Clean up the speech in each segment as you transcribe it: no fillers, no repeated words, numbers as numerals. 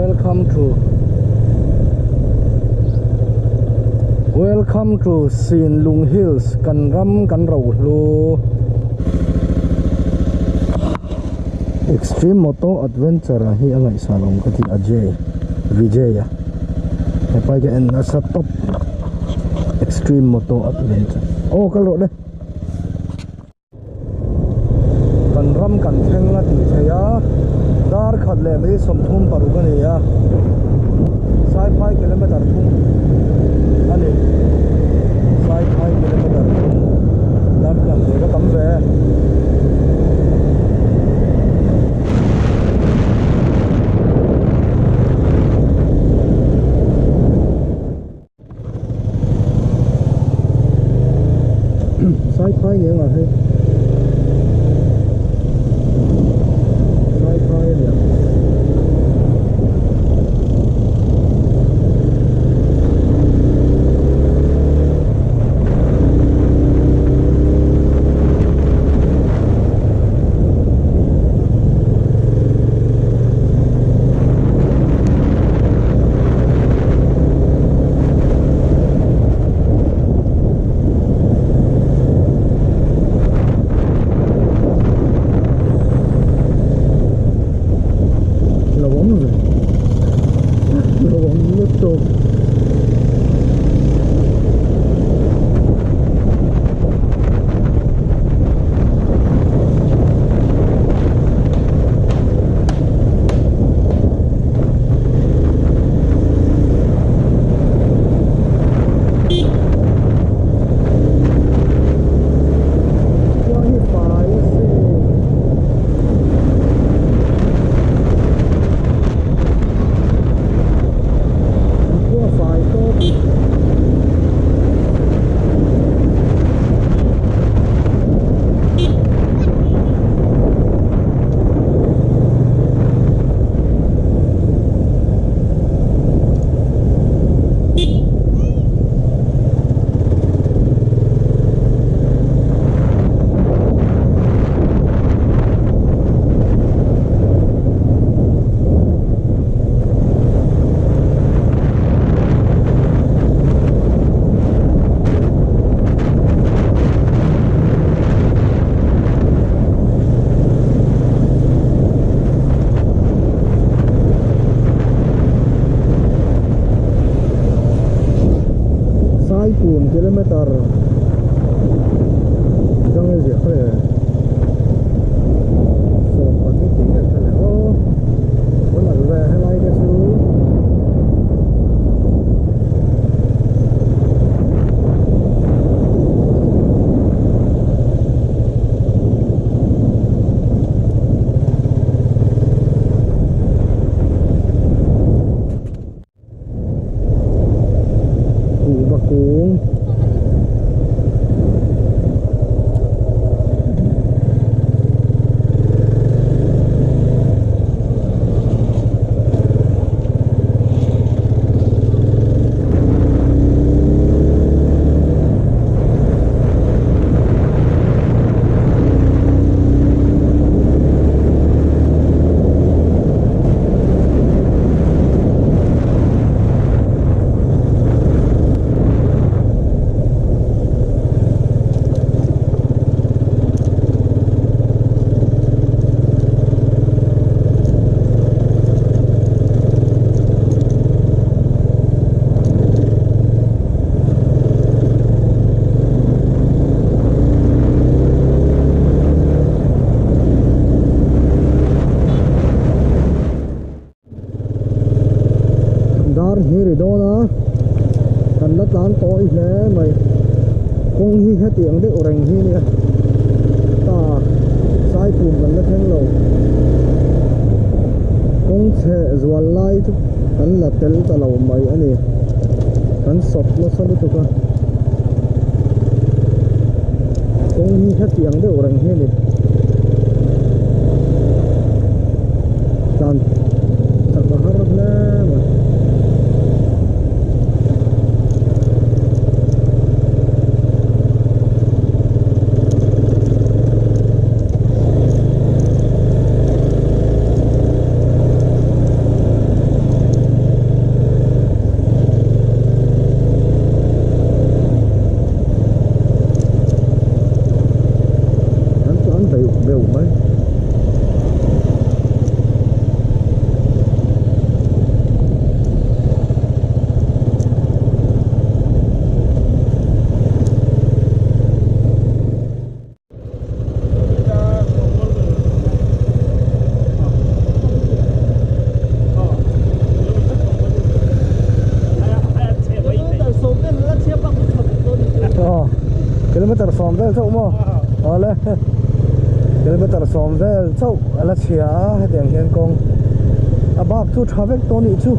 Welcome to Welcome to Sinlung Hills kan ram kan rohlu Extreme Moto Adventure a hi a ngaihsan awm ka ti Ajay Vijay a hepa hi ka en nasa tawp Extreme Moto Adventure aw kal rawh le. Kan ram kan thleng a tih theih a, dar khat leh mai 36 a ni a, saiphai kilometer thum a ni, saiphai kilometer thum dar tlang ve ka tam ve. Saiphai ni anga hei Saiphai a nia. Lo awm ve lo awm lutuk Khua hi fai a se. An khua fai tawp. Saipum kilometer zang e ziah kha le 12 tih vel kha le aw pawn al ve helai te chu. Kuhva kung Dar hi ri dawn a, kan la tlan tawi hle mai. Kawng hi hetiang deuh reng hi nia, ta Saipum kan la thleng lo. Kawng chhe zual lai chu kan la tel ta lo mai a ni, kan sawp nasa lutuk a. Kawng hi hetiang deuh reng hi a ni. Tlan chak a har hle mai. Kilometer sawm vel chauh maw? Awle. Kilometer sawm vel chauh a la chhia a, hetiang hian kawng a bak chu tha vek tawh anih chu.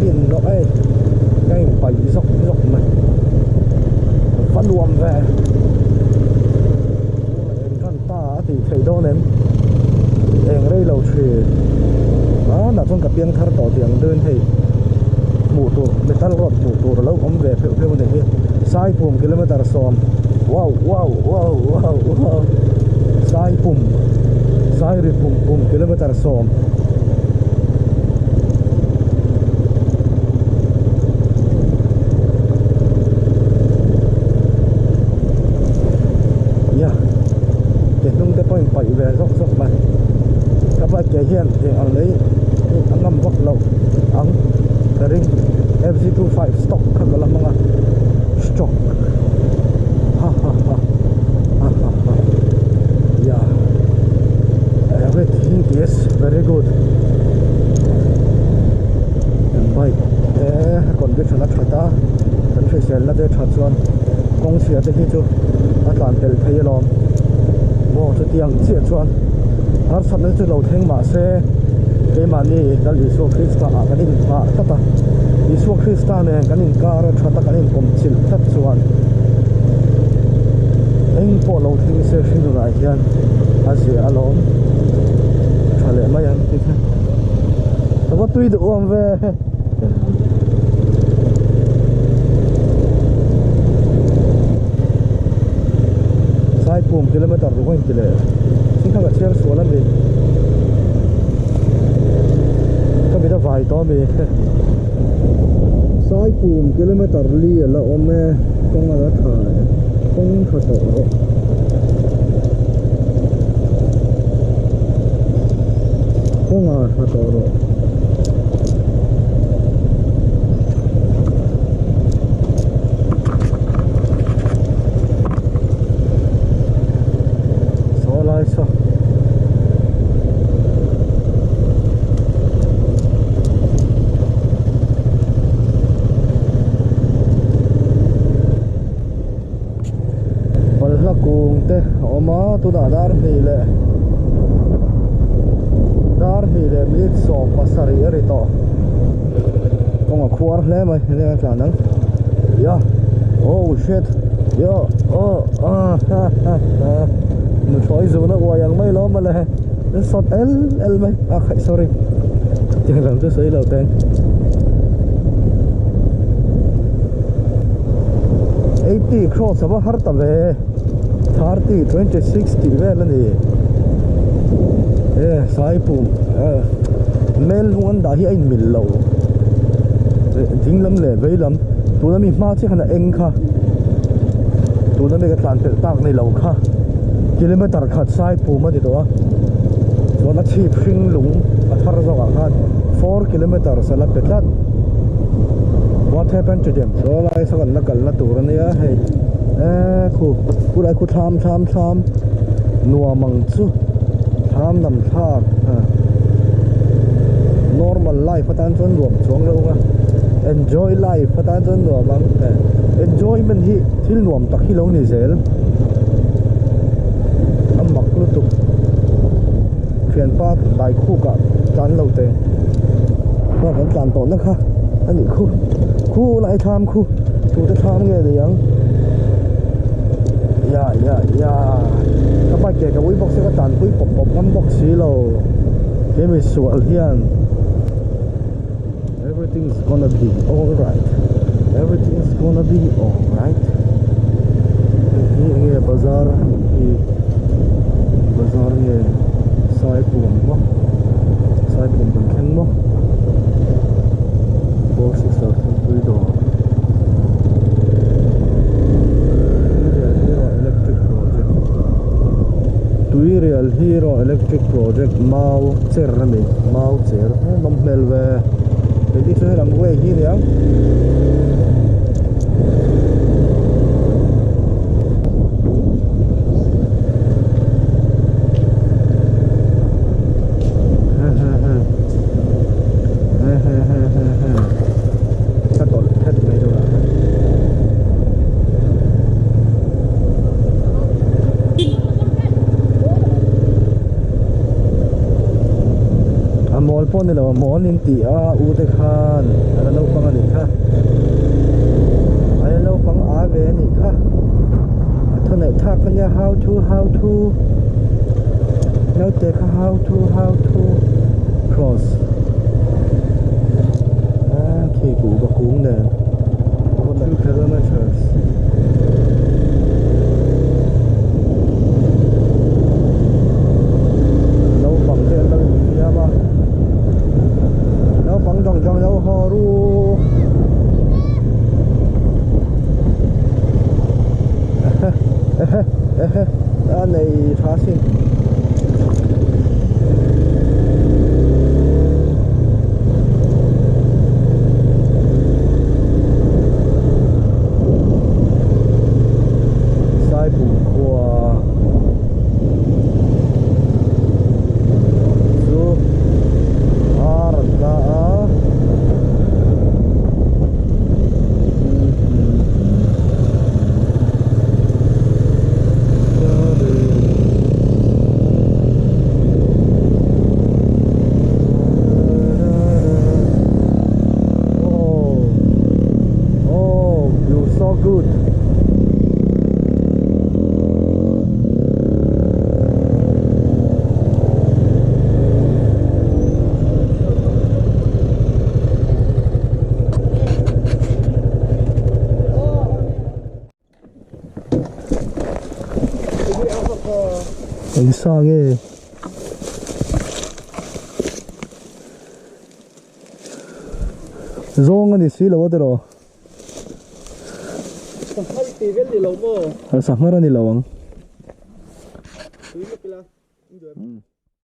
Lin rawh ei ka in paih zawk zawk mai va nuam ve eng tan ta a tih theih dawn em eng rei lo thin a nah chuan ka piang thar tawh tih ang deuhin hei hmuh tur metal rod hmuh tur a lo awm ve pheuh pheuh a ni hi Saipum kilometer sawm wow wow wow wow wow Saipum Sairipum pum kilometer sawm. Ya ke hnung te pawhin paih ve zawk zawk mai ka bike ke hian eng ang lei a ngam vak lo ang ka ring F_Z25 stock kha ka la hmang a stock ha ha ha ha ha ha ya everything is very good kan bike te condition a that a kan hriselna te that chuan kawng chhia te hi chu a tlan pel thei alawm maw chutiang chiah chuan harsatna chu lo thleng mah se keimahni Lal Isua Krista ah kan inhah tlat a Isua Krista nen kan inkar a that a kan inkawm chilh tlat chuan eng pawh lo thleng se hringnunah hian a zia alawm tha leh mai ang tih kha ka va tui duh awm ve Saipum kilometer ruk a inti leh thing kha ka chhiar sual a ni ka mit a vai tawh a mi Saipum kilometer li a la awm e kawng a la tha e kawng tha tawh rawh. Kawnga tha tawh rawh. Saw lai saw. Balhla kung te a awm a tunah dar hnih leh dar hnih leh minute sawm pasarih a ri tawh kawng a khuar hle mai enge a tlan ang ya oh shit yo oh ah ha ha ha nuthlawi zun a uai ang mai lawm mawle an sawt el el mai a khaih sorry tiang lam chu sawi lo teng. 80 cross a va har ta ve 30 26 tih vel a ni e saipum mel lung an dah hi a inmil lo ding lam leh vei lam tuna mi hma chiah khan a eng kha tuna mi ka tlan pelh tak ni lo kha kilometer khat saipum a ni tawh a chuan a chhip hring lung a thar zawk ah khan 4 kilometers a la pe tlat. What happened to them? Saw lai saw kan la kalna tur a nia hei eee khu khulai khu thlam thlam thlam nuam ang chu thlam nam thlak normal life atan chuan nuam chuang lo ang a enjoy life atan chuan nuam ang enjoyment hi thil nuam tak hi lo ni zel a mak lutuk thianpa Taikhuk ah tlan lo teh hma kan tlan tawh na kha a nih khu khu lai thlam khu tute thlam nge ni ang ya ya ya ka bike ke ka ui bawk se ka tlan pui pawp pawp ngam bawk si lo he mi sual hian everything is gonna be alright everything is gonna be alright hei hi enge bazar hi bazar nge saipum maw saipum kan thleng maw four sister thingpui dawr electric project tuirial hero electric project mau cher a ni mau cher nawm hmel ve hei hi chu helam way hi nia. pawh ni lo a mawl in tih a u te khan a la naupang a nih kha a la naupang a ve a nih kha a thaw neih thak a nia how to how to naute kha how to how to cross a khi kuhva kung nen two kilometers. Naupang te an lo infiam a naupang dang dang lo haw ru ehe ehe a nei tha sin. Saipum khua chu a rawn tla a. Oh, oh, you so good. Engsa nge? Zawng a ni si lo a tiraw? Sanghar i ti vel ni lo maw? Sanghar a ni lo ang. Tui lawk ila.